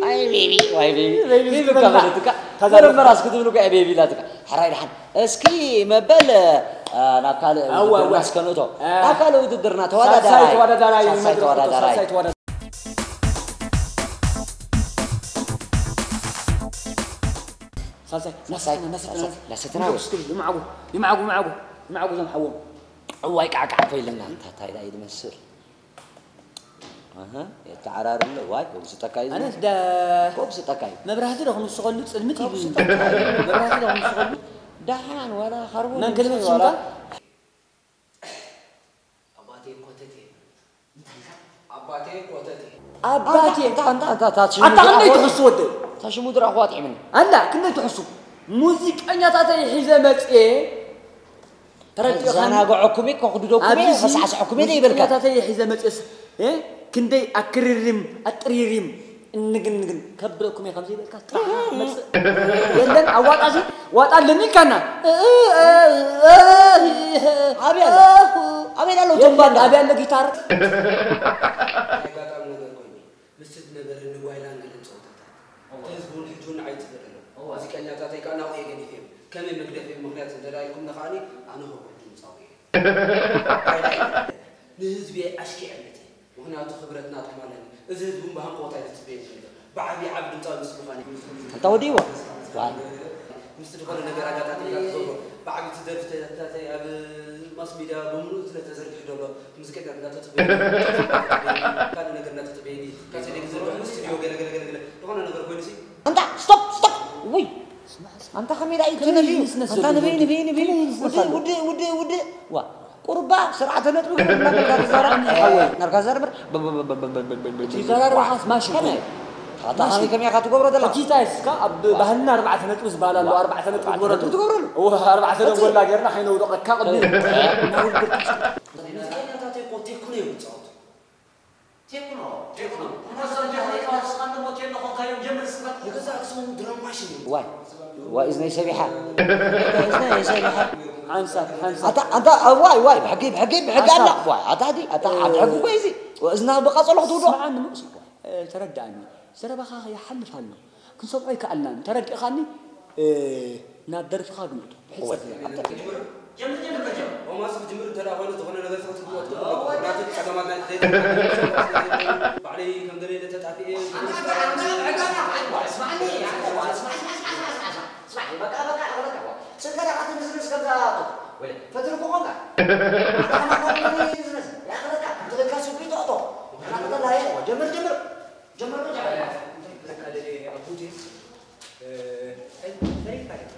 ኣይ፣ ቤቢ፣ ዋይ፣ ቤቢ። ቤቢ ቤቢ እኮ ክትበላ። በለትካ። ከዛ መረመራስ ክትብል እኮ እያ ቤቢ ኢላትካ። ሕራይ ደሓን። እስኪ መበል፣ አ፣ ናብ ካልእ ኣዋ፣ ውድድርና ኣዋ። እስከ ንእቶ። አ። ናብ ካልእ ውድድርና ሳልሳይ ተወዳዳራይ። ተወዳዳራይ ሳልሳይ መድረኽ ተወዳዳራይ። ሳልሳይ ተወዳዳራይ። ሳልሳይ፣ ሳልሳይ፣ ናሰተና፣ ናሰተና፣ ሳልሳይ፣ ናሰተና። ናሰተና። እስኪ ይምዓጉ፣ ይምዓጉ፣ ይምዓጉ፣ ይምዓጉ እዞም ሓዎም። እዋይ ቃዕቃዕ ኮይልና፣ እንታይ፣ እንታይ ደኣ እዩ ዝመስል? ኣሃ፣ የተዓራሪ ኣሎ። ዋይ፣ ኮብ ስጠካ እዩ ኣነስ ዝመስል። ዳ-፣ ኮብ ስጠካ እዩ። መብራህቲ ዶ ክንስኸሉ ጽልምት ኮብ ኢሉ። ስጠካ እዩ። መብራህቲ ዶ ክንስኸሉ። ደሓን፣ ዋላ ካርቦን መን ክልምት ይምሰል፣ ዋላ ሽምካ? ኣባቴ ኮተቴ። እንታይ ኢልካ? ኣባቴ ኮተቴ። ኣባቴ። ኣንታ፣ ኣንታ፣ ኣንታ፣ ኣታ ሽሙ ኣታ ክንደይ ድኣ ትሕሱ ወደይ? ኣታ ሽሙ ድኣ እኮ ኣጥዒምኒ። ኣላ፣ ክንደይ ትሕሱ? ሙዚቀኛታተይ ሒዘ መጽኤ። ተረዲእካኒ? ዘናግዐኩም እየ፣ ከኹድደኩም እየ፣ ኣብዚ ከሳዕስዐኩም እየ ዘይበልካ። ሙዚቀኛታተይ ሒዘ መጽኤስ፣ እ? ክንደይ ኣክርሪም፣ ኣጥሪሪም፣ እንግንግን ከብለኩም እየ ከምዚ ይበልካ። ጥራሕ መጽእ። የለን፣ ኣዋጣ እዚ፣ ዋጣ ኣለኒ ኢልካና። ኣበይ ኣሎ? ኣበይ ኣሎ? የለን፣ ጆምባንዳ። ኣበይ ኣሎ ጊታር? ኣጋጣሚ ነገር ኮይኑ፣ ምስ ዝነበረኒ ጓይላን ገለን ጸወታታት፣ እቲ ህዝቢ እውን ሕጂ እውን ንዓይ ይጽበ ኣሎ። ሙዚቀኛታተይ ከኣ ናብኡ እየ ገዲፈዮም። ከመይ መግደፊ ምኽንያት እንተ ደኣ ኢልኩም ንኸኣኒ፣ ኣነ ከኣ ድምጻዊ እየ። ንህዝቢ ኣሽኪዐ መጽእ። ምኽንያቱ ክብረት ናትኩም ኣለኒ። እዚ ህዝቢ እውን ብሃንቀውታ እዩ ዝጽበየኒ ዘሎ። ብዓቢ ዓቢ ድምጻዊ ምስ ምዃነይ። ኣንታ ወዲእዎ። ዋይ። ምስቲ ዝኾነ ነገር ኣጋጣሚ እንዳተገብሮ፣ ብዓቢ እቲ ደርፍታተይ ኣብ ማስ ሚድያ ብምሉእ ስለ ተዘርጊሑ ዘሎ፣ ሙዚቀኛታት እንዳተጽበየኒ፣ ካልእ ነገር እንዳተጽበየኒ፣ ካብ ቴሌቪዝን ስቱድዮ ገለ ገለ ገለ ገለ ዝኾነ ነገር ኮይኑሲ። ኣንታ ስቶፕ፣ ስቶፕ። ውይ። ኣንታ ከመይ ደኣ እዩ እቲ ከመይ ነብዩ? ይስነስ ኣንታ ዘሎ ንበይ፣ ወዲ? ንበይ፣ ንበይ። ከመይ ይስነስ ውድእ፣ ኣሎ? ውድእ፣ ውድእ፣ ውድእ። ዋ። ቁሩባ ስርዓተ ነጥቢ ግን እናበልካ ትዛረብ። ሓወይ። እናበልካ ትዛረብ። ብ-፣ ብ-፣ ብ-፣ ብ-፣ ብ-፣ ብ-፣ ብ-፣ ብ-፣ ትዛረብ ዋ። ኻስ ማሽን ከመይ? ኮይኑ። ኣታ ማሽን። ከመይ ከመይ ኢኻ ትገብሮ ዘለኻ? እቲ ጊታር እስካ ኣብ ዋ። ባህልና ኣርባዕተ ነጥቢ ዝበሃል ኣሎ፣ ዋ። ኣርባዕተ ነጥቢ ኣርባዕተ ኣርባዕተ ትግበረሉ። ነጥቢ ትግበረሉ። እወ፣ ኣርባዕተ ቀጽል። ደንጎላ ጌርና ከይነውድቐካ ቅድሚ ቀጽል። እናውድቕ። ሙዚቀኛታተይ እኮ ቴክኖ እዮም ዝጻወቱ። ቴክኖ፣ ቴክኖ። እነዛ ጃህሊያ ወስኻን ደሞ ቴክኖ ኮንካዮም ጀምር እስከ። ንገዛእ ርእሱ ድራማ ሽሙ። ዋይ፣ ዋይ፣ እዝነይ ሰቢሓ። እዝነይ ሰቢሓ። ሓንሳብ፣ ሓንሳብ። ኣታ፣ ኣታ፣ ዋይ፣ ዋይ፣ ብሕጊ፣ ብሕጊ፣ ብሕጊ ኣላ። ሓንሳብ። ዋይ፣ ኣታ፣ ኣታ፣ ሓንቲ ሕጊ እኮ እዩ እዚ። እዝና ብቃጸሎ ክትውዶ። ስምዓኒ ንኡስ እኮ። እ፣ ተረዳእኒ። ዘረባኻ ይሓልፍ ኣሎ። ክንሰምዖ ኣይከኣልናን። ተረዲእኻኒ? እ፣ ናብ ደርፍኻ ግምጥቶ። ብሕጽር እወ። ዝበለ። ጀምር፣ ጀምር፣ ጀምር። ኦማስ ክጅምር እንተ ደኣ ኮይኑ፣ ዝኾነ ነገር ሰብ ትግምት ትኽእል። ናቱ ጸገማት ናይ ዘይተ-፣ ባዕለይ ከም ገለ ኢለ ተጣፊኤ፣ ኣታ፣ ኣታ፣ ኣታ፣ ኣታ፣ ኣታ፣ ኣታ፣ ስማዕኒ፣ ኣታ፣ ስማዕ፣ ስማዕ፣ በቃ፣ በቃ፣ በቃ። ስንከ ደኣ ኣቲ ንዝንስ ከምዛ ወለ፣ ፈትርኩ ኾንካ። ኣታ፣ ኣታ፣ ኣታ፣ ዝንስ፣ ያኽለካ፣ ትልካ ሱቂ ጦጦ። ኣታ፣ ኣታ፣ ጀምር፣ ጀምር። ጀምር፣ ጀምር። ለካ ደሌ ኣቡቴ፣ እ፣ ፈሪድካ ዲኻ?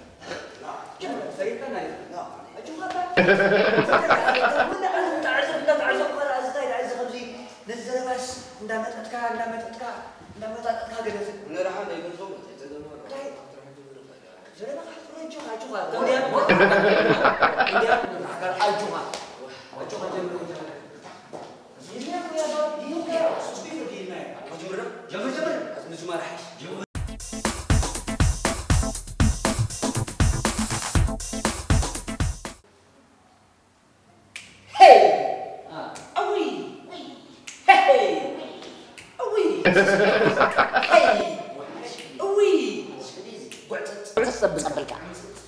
ጀምር፣ ፈሪድካ ዲኻ? ኣጆኻ እባ። እንዳዓዘብ፣ እንዳዓዘብ፣ እንዳዓዘብ፣ ከምዚ ነዚ ዘረባስ እንዳመጠጥካ፣ እንዳመጠጥካ፣ እንዳመጣጠጥካ ገደፍን። ንረሓ ናይ ገንዘብ እንታይ ጸገም ኣሎ? እንታይ? ዘረባኻ ኣጆኻ፣ ኣጆኻ። እንዲያ፣ እንዲያ፣ ኣጆኻ። ኣጆኻ፣ ጀምር፣ ጀምር።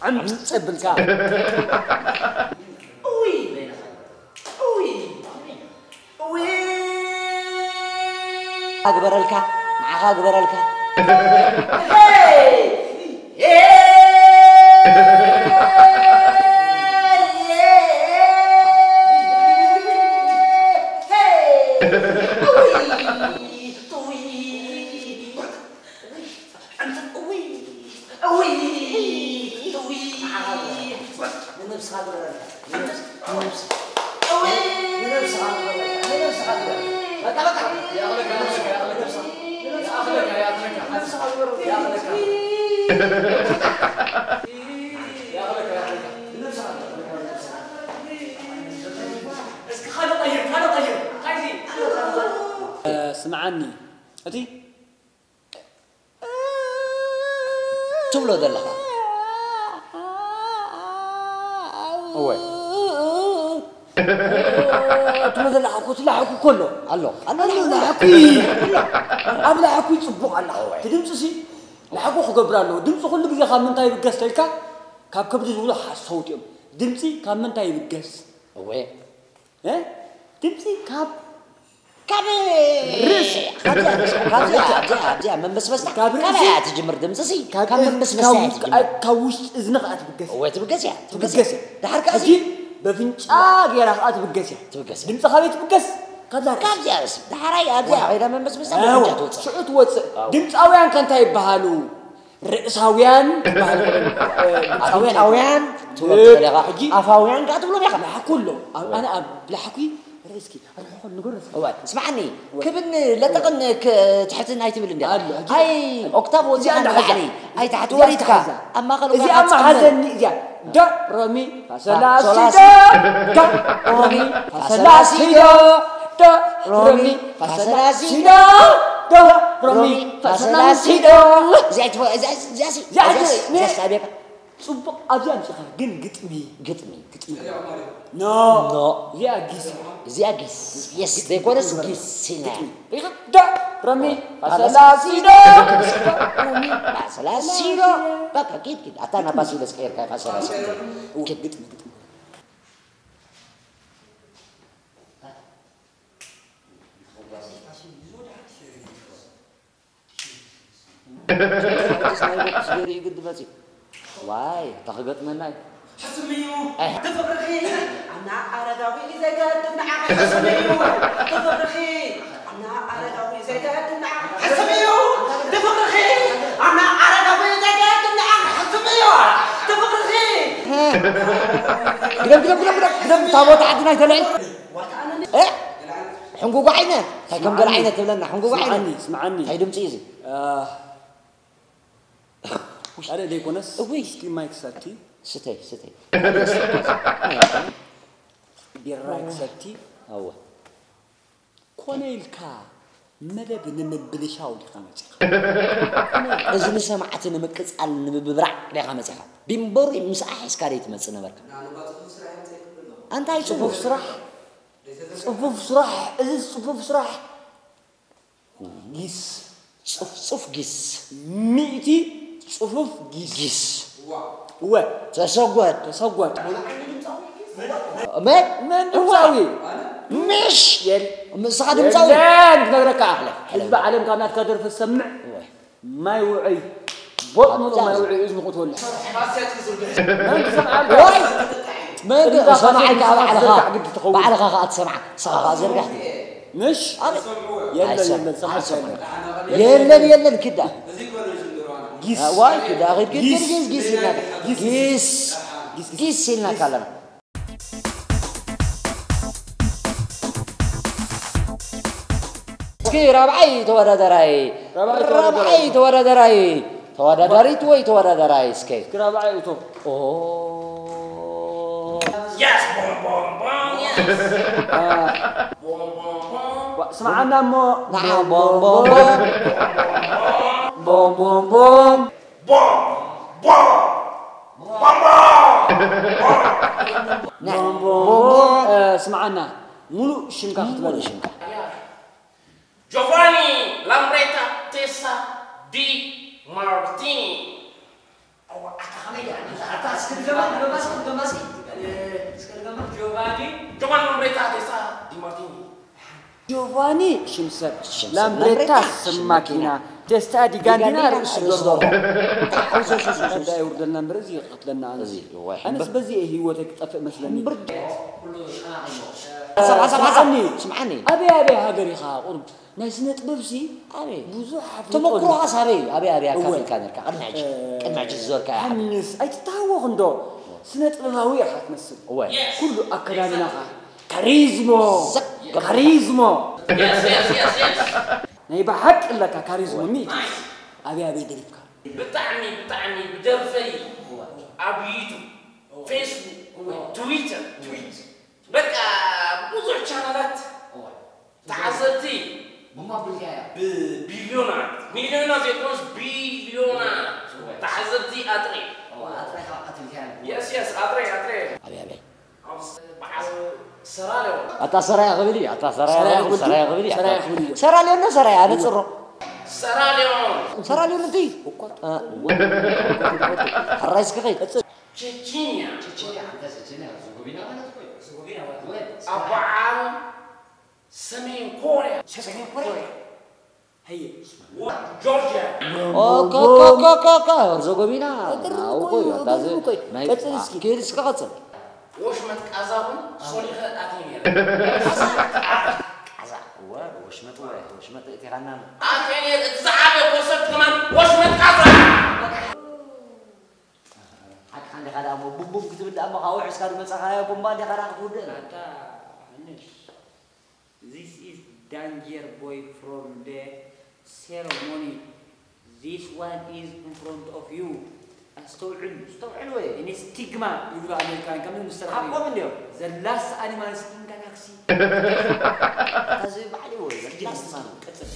ዕምጽ ጸብልካ። እውይ! እውይ! እውይ! ኣግበረልካ፣ ንዓኻ ኣግበረልካ። ሄይ! ሄይ! ሄይ! እውይ! እውይ! እውይ! እውይ! እውይ! ንነብስኻ ግበረልካ። ንነብስኻ። እውይ! ንነብስኻ ግበረልካ። ንነብስኻ ግበረልካ። በቃ፣ በቃ። ንነብስኻ ግበረልካ። ንነብስኻ ግበረልካ። እስኪ ካልእ ቀይር፣ ካልእ ቀይር። እንታይ እዚ? እ፣ ስምዓኒ። እቲ ትብሎ ዘለኻ። እወ። ትብሎ ዘለኻ እኮ እቲ ላሕኩ እኮ ኣሎ። ኣሎ። ኣሎ፣ ኣሎ፣ ላሕኩ። ኣሎ። ኣብ ላሕኩ ጽቡቕ ኣላ። እወ። እቲ ድምጺ ሲ ላሕኩ ክገብር ኣለዎ። ድምጺ ኩሉ ግዜ ካብ ምንታይ ይብገስ ተልካ? ካብ ከብዲ ዝብሉ ሓሰውቲ እዮም። ድምጺ ካብ ምንታይ ይብገስ? እወ። እ? ድምጺ ካብ ካብ ርእሲ። ካብዚኣ፣ ካብዚኣ፣ ኣብዚኣ፣ ኣብዚኣ መመስመስታ ካብ ካብኣ ርእሲ። እያ ትጅምር ድምፂ ሲ። ካብ ካብ ርእሲ፣ መመስመስታ ካብ እያ ውሽጢ፣ ትጅምር። ካብ ውሽጢ እዝኒ ከዓ ትብገስ። እወ፣ ትብገስ እያ፣ ትብገስ ትብገስ እያ። እያ። ድሓር ከዓ ሕጂ ሲ። በፍንጫ ገይራ ከዓ ትብገስ እያ። ትብገስ እያ። ድምፂ ካበይ ትብገስ? ካብዛ ርእሲ። ካብዚኣ ርእሲ። ድሓራይ ኣብዚኣ ዋው። ከይዳ መመስመስታ እወ፣ ብፍንጫ ትወፅእ። ሽዑ ትወፅእ። ዋው። ድምፃውያን ከ እንታይ ይበሃሉ? ርእሳውያን ትበሃል። እ፣ ድምፃውያን ኣፍንጫውያን ትብሎም እ፣ ትኽእል ኢኻ። ሕጂ ኣፋውያን ከዓ ትብሎም ኢኻ። ላሕኩ ኣሎ። ኣብ፣ እወ። ኣነ ኣብ ላሕኩ ርእስኪ፣ ኣርሕኾ ንገሮ እስኪ። እወ፣ ስምዓኒ፣ እወ። ክብን ለጠቕን ክ-፣ ትሕትን ኣይትብል እንዲኻ። ኣሎ፣ ሕጂ ኣይ፣ ኦክታቭ ወፂኻ እዚኣ ንላዕሊ፣ እንዳሓዛ። ኣይ፣ ታሕቲ እዚኣ ወሪድካ። እንዳሓዛ። ኣብ ማእኸል እዚኣ እኳ ሓፂን መሓዘኒ፣ እዚኣ። ዶ፣ ሮ፣ ሚ፣ ፋ፣ ሶ፣ ላ፣ ሲ፣ ሶ፣ ላ፣ ዶ። ሲ፣ ዶ፣ ዶ፣ ሮ፣ ሚ፣ ፋ፣ ሶ፣ ላ፣ ሲ፣ ዶ። ዶ፣ ሮ፣ ሚ፣ ፋ፣ ሶ፣ ላ፣ ሲ፣ ዶ። እዚኣ ትፈ-፣ እዚኣ፣ እዚኣ ሲ-፣ እዚኣ እዚኣ ሲ-፣ ሲ-፣ እዚኣ ሲ-፣ ኣቤካ። ጽቡቕ ኣብዚኣ ኣምጺኻ፣ ግን ግጥሚ። ግጥሚ። ግጥሚ። ኖ። ኖ። እዚኣ ጊስ። እዚኣ ጊስ። የስ፣ ግጥሚ፣ ዘይኮነስ ግጥሚ። ጊስ ኢልና። ግጥሚ። ሪኢኻ? ዶ፣ ሮ፣ ሚ፣ ፋ፣ ሶ፣ ላ፣ ሲ፣ ዶ። ዶ፣ ሮ፣ ሚ፣ ፋ፣ ሶ፣ ላ፣ ሲ፣ ዶ። በቃ፣ ኪድ፣ ኪድ። ኣታ ናባ ሲ፣ ዶ፣ ስቀይርካ፣ ፋ፣ ሶ፣ ላ፣ ሲ፣ ዶ። ኪድ። ግጥሚ፣ ግጥሚ። ዋይ፣ እታ ክገጥመና እዩ። ሕስም እዩ ኣይ። እቲ ፍቕርኺ ኣና ኣረጋዊ ዘገድም ንዓኺ። ሕስም እዩ እቲ ፍቕርኺ ኣና ኣረጋዊ ዘገድም ንዓኺ። ሕስም እዩ እቲ ፍቕርኺ ኣና ኣረጋዊ ዘገድም ንዓኺ። ሕስም እዩ እቲ ፍቕርኺ። ግደፍ፣ ግደፍ፣ ግደፍ፣ ግደፍ፣ ግደፍ፣ ታቦት ዓድና ኣይተልዕል። እ? ሕንጉጉ ዓይነ፣ እንታይ ከም ገለ ዓይነት ትብለና፣ ሕንጉጉ ዓይነ። ስምዓኒ፣ ስምዓኒ። እንታይ ድምፂ እዩ እዚ? እ፣ ሓደ ዘይኮነስ፣ እውይ። እስኪ ማይ ክሰቲ። ስተይ፣ ስተይ። ቢራ ክሰቲ። እወ። ኮነ ኢልካ መደብ ንምብልሻው ዲኻ መጺኻ? እዚ ንሰማዕቲ ንምቅጻል ንምብብራዕ ዲኻ መጺኻ? ቢምበሩ ምስኣ ሒዝካ ደይ ትመጽእ ነበርካ? ኣንታይ ጽፉፍ ስራሕ? ጽፉፍ ስራሕ፣ እዚ ጽፉፍ ስራሕ። ጊስ። ጽፉፍ ጊስ። ሚእቲ ጽፉፍ ጊስ። ጊስ። ወ። ተሰጎድ። ተሰጎድ። መን? መን ድምፃዊ? ምሽ! የል-፣ ንስኻ ድምፃዊ? የለን፣ ክነግረካ። ሕለፍ፣ ሕለፍ። ህዝቢ ዓለም ካብ ናትካ ደርፊ ዝሰምዕ ወይ። ማይ ውዑይ። ቦጥ ምሉእ ማይ ውዑይ እዩ ዝንቑትወሉ። መን ክሰምዓልካ? ወይ! መን ክሰምዓልካ? ባዕልኻ፣ ባዕልኻ ከኣ ትሰምዓ። ንስኻ ከኣ ዘርጋሕ። ምሽ? ኣረ፣ የለን፣ ኣይሰማዕን፣ የለን፣ ሰማዕካ ኣይሰማዕን። የለን። የለን፣ የለን፣ ክዳ። ጊስ። ዋይ፣ ክዳ፣ ጊስ፣ ጊስ፣ ጊስ፣ ጊስ ኢልና። ጊስ። ጊስ፣ ጊስ ኢልና ካለና። እስኪ ራብዓይ ተወዳደራይ፣ ራብዓይ ተወዳደራይ። ራብዓይ ተወዳደራይ፣ ተወዳዳሪት ወይ ተወዳደራይ እስኪ። እስኪ ራብዓይ እቶ። ኦ። Yes, boom, boom, boom, yes. አ። Boom, boom, boom. ዋ፣ ስምዓና እሞ። ንዓ ቦም፣ ቦም፣ ቦም። ቦም፣ ቦም፣ ቦም። ቦም፣ ቦም፣ ቦም፣ ቦም። ንዓ ቦም፣ ቦም፣ ቦም። ቦም። እ፣ ስምዓና። ሙሉእ ሽምካ ክትበል። ሙሉእ ሽምካ። ጆቫኒ ላምብሬታ ቴሳ ዲ ማርቲኒ። ኣዋ፣ ኣታ ከመይ ደኣ? ኣታ እስኪ ድገማ፣ ድገማ እስኪ፣ ድገማ እስኪ። እስኪ ድገማ። ጆቫኒ። ጆቫኒ ላምብሬታ ቴሳ ዲ ማርቲኒ። ጆቫኒ ሽም ሰብ፣ ሽም ሰብ። ላምብሬታ ላምብሬታ ስም ሽም ማኪና። ማኪና። ቴስታ ዲ ጋንዲና ዲ ጋንዲና ርእሲ ርእሲ ዶርሆ። ዶርሆ። እንታይ ይውርደልና እምበር እዚ ይቐትለና ኣነ። እዚ፣ ዋይ፣ ኣነስ እምበር። በዚ እየ ህይወተይ ክጠፍእ መስለኒ። እምበር። ሓሳብ፣ ሓሳብ፣ ሓሳብ። ስምዓኒ። ስምዓኒ። ኣበይ፣ ኣበይ ሃገር ኢኻ ቁሩብ? ናይ ስነ ጥበብሲ ኣበይ? ብዙሕ ኣፍልጦ ተመኩሮኻስ ኣሎ። ኣበይ? ኣበይ፣ ኣበይ እወ። ኣካፊልካ ነርካ? ቅድሚ ሕጂ፣ እ፣ ቅድሚ ሕጂ ዝዞርካዮ ዓዲ። ሃንስ፣ ኣይትተሃወኽ እንዶ። ስነ ጥበባዊ ኢኻ ትመስል። እወ። ኩሉ ኣከዳድናኻ። ካሪዝሞ። ዘቅ ገበርካ። ካሪዝሞ። Yes, yes, yes, yes. ናይ ብሓቂ ኣለካ ካሪዝሞ፣ እወ። ሚእቲ። ኣበይ፣ ኣበይ ደሪፍካ? ብጣዕሚ፣ ብጣዕሚ ብደርፈይ ኣብ ዩቱብ፣ ፌስቡክ፣ ትዊተር፣ በቃ ብዙሕ ቻናላት ተዓዘብቲ ብማብልካያ። ብቢልዮናት፣ ሚልዮናት ዘይኮኑስ ቢልዮናት ተዓዘብቲ ኣጥሪ። የስ፣ የስ፣ ኣጥሪ፣ ኣጥሪ። ኣበይ፣ ኣበይ? ኣብ በዓል ሰራልዮን። ኣታ ሰራያ ክብል እዩ፣ ኣታ ሰራያ ሰራያ ክብል፣ ክብል ሰራያ እዩ፣ ክብል እዩ፣ ሰራያ ኣታ ክብል እዩ። ሰራልዮን ነው ሰራያ፣ ኣነ ጽሮ። ሰራልዮን። ሰራልዮን እቲ? አ፣ ወ-፣ ሕራይ እስኪ ኸይድ። ቸቺንያ። ቸቺንያ፣ ኣንተ ቸቺንያ፣ ዙጉቢና ማለት እኮ እዩ። ዙጉቢና ማለት እኮ እዩ። ኣብ በዓል ሰሜን ኮርያ። ሰሜን ኮርያ። ሄርዞጎቪና። እግር እኮ እዩ፣ እግር እኮ እዩ። ቀጽል እስኪ። ኬድ እስከ ቀጽል። ወሽመጥ ቃዛ እውን ሶሊኸ ኣትየ ነይረ። ቃዛ፣ እወ፣ ወሽመጥ፣ እወ፣ ወሽመጥ እቲኻና። ኣትየ ነይረ። እቲ ዝዓበየ ኮንሰርት ከማን ወሽመጥ ቃዛ። ሓቅኻ እንዲኻ ደኣ እሞ ቡምቡም ክትብል ደኣ እሞ ካብኡ ሒዝካ ዝመጻኻዮ ቡምባ እንዲኻ ደኣ ክትውድእ። ኣታ፣ ኣነሽ። This is danger boy from the ceremony. This one is in front of you. ኣስተውዕል፣ ኣስተውዕል ወይ። እኔ ስቲግማ ይብሉ ኣሜሪካውያን፣ ከም ምስተርኣዩ። ሓቆም እንድዮም። The last animals in galaxy። እዚ ባዕሉ ወይ፣ the last one። ቀጽል።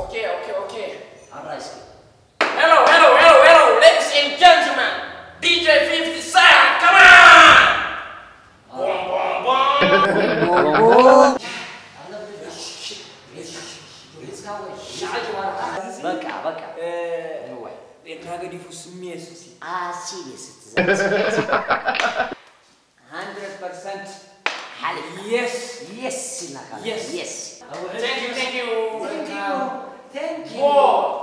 ኦኬ፣ ኦኬ፣ ኦኬ። ኣራይ እስኪ። Hello, hello, hello, hello, ladies and gentlemen. ዲ ጀ ፊፍቲ Cent, come on! ቦም፣ ቦም፣ ቦም! በቃ፣ በቃ። እ፣ ንወይ። ኤርትራ ገዲፉ ስሚ የሱሲ። ኣሲል የስቲ ዘ-፣ hundred percent ሓሊፍካ። Yes. Yes ኢልና ካለ። Yes. Yes። Thank you, thank you. Thank you. Thank you. Bo.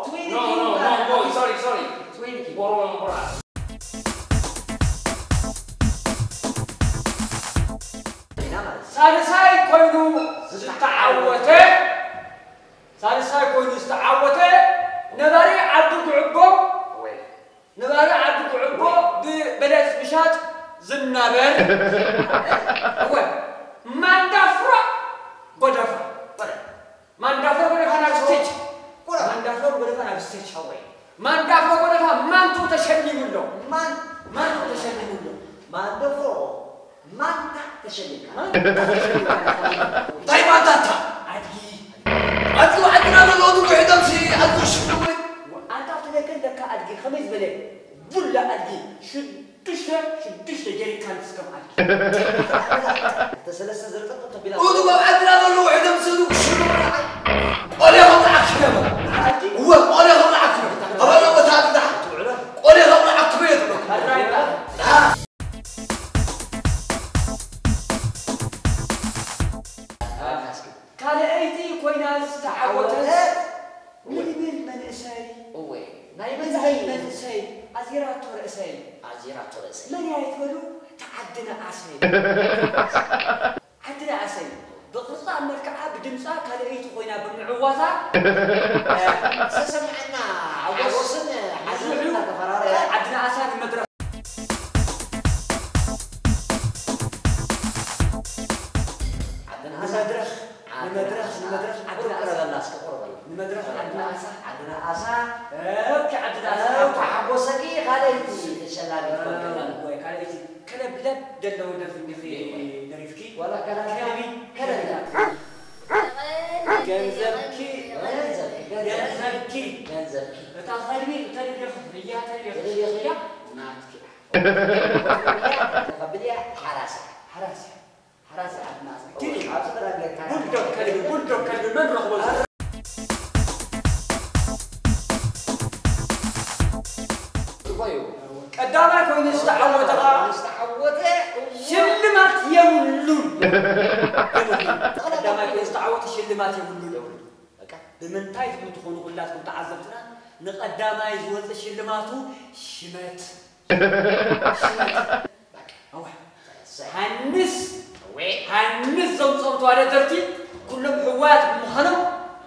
Twenty No, no, no, boy, sorry, sorry. Twenty Borom Bora. ሳልሳይ ኮይኑ ዝተዓወተ፣ ሳልሳይ ኮይኑ ዝተዓወተ ነባሪ ዓዲ ጉዕቦ። ነባሪ ዓዲ ጉዕቦ ብበለስ ምሻጥ ዝናበር። እወ፣ ማንዳፍሮ ጎደፋ። ማንዳፍሮ ጎደፋ ናብ ስቴጅ። ማንዳፍሮ ጎደፋ ናብ ስቴጅ። ማንዳፍሮ ጎደፋ ማንቱ ተሸሊሙ ኣሎ። ማን? ማንቱ ተሸሊሙ ኣሎ። ማንዳፍሮ ማንታ ተሸሊምካ። እንታይ ማንታታ? ኣድጊ። ኣድጊ ዓድና ዘሎ ንውሕ ደምሲ ኣድጊ ሽሉ ወይ? ኣንታ ትደገ ኣለካ ኣድጊ ከመይ ዝበለ ቡላ ኣድጊ ሽዱሽተ ሽዱሽተ ጀሪካን ዝስከም ኣድጊ። ተሰለስተ ዝርጥጥ ተቢላ። እቱ ኣብ ዓድና ዘሎ ውሕ ደምሲ ሽሉ ወይ? ቆሌ ከም ዓክበ። ኣድጊ? እወ ቆሌ ከም ዓክበ። ኣበሎ ቦታ ኣድዳ። ቆሌ ከም ዓክበ የትሎ። ኣድራይታ። ካልኣይቲ ኮይና ዝተዓወተት ምልምል መንእሰይ። እወ ናይ ምንታይ መንታይ መንእሰይ ኣዚራቶ ርእሰይ። ኣዚራቶ ርእሰይ መን እያ ይትበሉ? ተዓድነ ኣሰይ። ዓድነ ኣሰይ ብቕርጻ መልክዓ ብድምጻ ካልኣይቲ ኮይና ብምዕዋታ ሰሰምዐና ሓጎስን ሓዘንን እናተፈራረያ ዓድነ ኣሳ ንመድረኽ ዓድና ንመድረኽ ንመድረኽ ንመድረኽ ዓድና ኣሳ ቁረበላ እስኪ ቁረበላ ንመድረኽ ዓድና ኣሳ ዓድና ኣሳ እኪ ዓድና ኣሳ ተሓጎሰኪ ካልኣይቲ ተሸላሚ ትኾንክላ ወይ ካልኣይቲ ከለብለብ ዘለዎ ደርፊ እንዲኺ ደሪፍኪ ዋላ ከላቢ ከለላ ገንዘብኪ ገንዘብኪ ገንዘብኪ ገንዘብኪ እታ ከልቢ ተልብዮ ክፍልያ ተልብዮ ክፍልያ ናትኪ ተቐብልያ ሓራሳ ሓራስ ሓራስ ዓድና ኣሳ ኣብዚ ጥራይ ኣለካ ቡልዶግ ከልቢ ቡልዶግ ከልቢ መን ረኽቦ ጽቡቕ እዩ ቀዳማይ ኮይኑ ዝተዓወተ ከዓ ዝተዓወተ ሽልማት የብሉን። ቀዳማይ ኮይኑ ዝተዓወተ ሽልማት የብሉን። በቃ ብምንታይ ትብሉ ትኾኑ ኩላትኩም ተዓዘብትና ንቐዳማይ ዝወፀ ሽልማቱ ሽመት ሃንስ ሃንስ ዘምፀም ተዋዳደርቲ ኩሎም ሕዋያት ብምዃኖም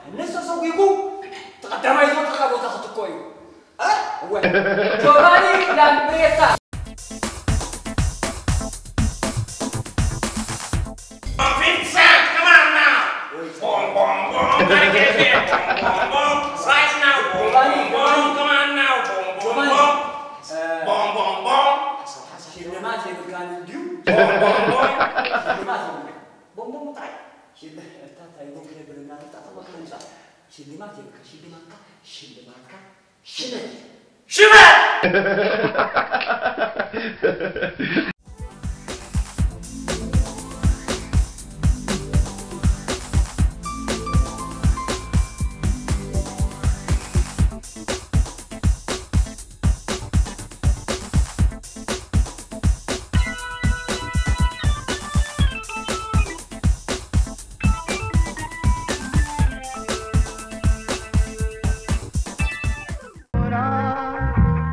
ሃንስ ተሰጒጉ ተቐዳማይ ዝወፀ ቦታ ክትኮ እዩ። ጆቫኒ ላምብሬታ Vincent, come on now! Boom, boom, boom, gotta get it. Boom, boom, boom, right now. Boom, boom, boom, come on now. Boom, boom, boom. Boom, boom, boom. ሽልማት የብልካን እንዲዩ Boom, boom, boom. ሽልማት የብልካ ቦምቦም ጥራይ ሽልማት የብልካ ሽልማትካ ሽልማትካ ሽልማትካ ሽልማት ሽመት!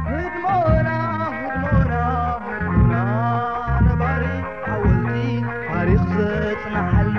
ህድሞና ህድሞና ህድሞና ነባሪ ሓወልቲ ታሪኽ ዘጽንሓልና